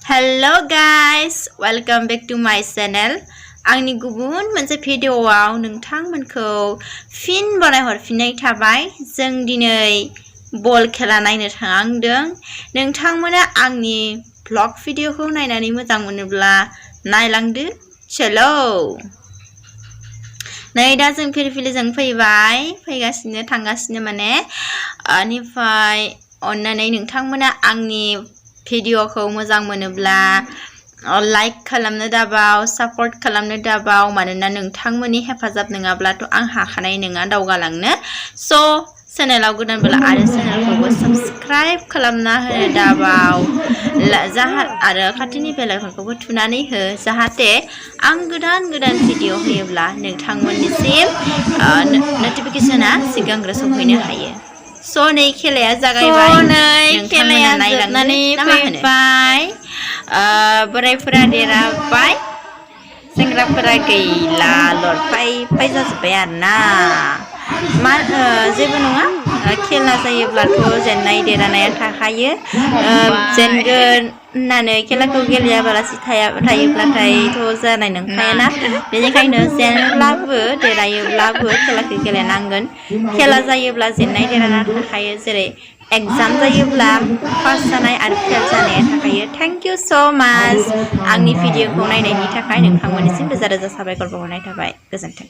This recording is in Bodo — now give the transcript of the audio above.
Hello guys, welcome back to my channel. आंनि गुबुन मोनसे भिडिअआव नोंथांमोनखौ फिन बरायहरफिननाय थाबाय। जों दिनै बल खेला नायनो थांदों। नोंथांमोना आंनि ब्लग भिडिअखौ नायनानै मोजां मोनोब्ला नायलांदो। चलो। नै दा जों फिरफिलिजों फैगासिनो थांगासिनो माने बेनिफ्राय अन्नानै नोंथांमोना आंनि भिडिअखौ मोजां मोनोब्ला लाइक खालामनो दाबाव, सापर्ट खालामनो दाबाव, मानोना नोंथांमोननि हेफाजाब नङाब्लाथ' आं हाखानाय नङा दावगालांनो। स' चेनेलाव गोदानब्ला आरो चेनेलखौबो साबस्क्राइब खालामना होनो दाबाव आरो खाथिनि बेल आइकनखौबो थुनानै हो, जाहाथे आं गोदान भिडिअ होयोब्ला नोंथांमोननिसिम नटिफिकेसना सिगांग्रो सफैनो हायो। स' नै खेलाया जागायबाय। खेलाया जोबनानै फैबाय। बोरायफोरा देरहाबाय, सेंग्राफोरा गैला, लरफाय जाजोब्बाय आरोना। जेबो नङा, खेला जायोब्लाथ' जेननाय देरहानाया थाखायो। जेनगोन होननानै खेलाखौ गेलेयाबालासि थायोब्लाथायथ' जानाय नंखायाना। बेनिखायनो जेनब्लाबो देरहायोब्लाबो खेलाखौ गेलेनांगोन। खेला जायोब्ला जेननाय देरहाना थाखायो, जेरै एग्जाम जायोब्ला पास जानाय आरो फेल जानाया थाखायो। थेंक इउ स' माच आंनि भिडिअखौ नायनायनि थाखाय नोंथांमोननिसिम रोजा रोजा साबायखर बावहरनाय थाबाय। गोजोन्थों।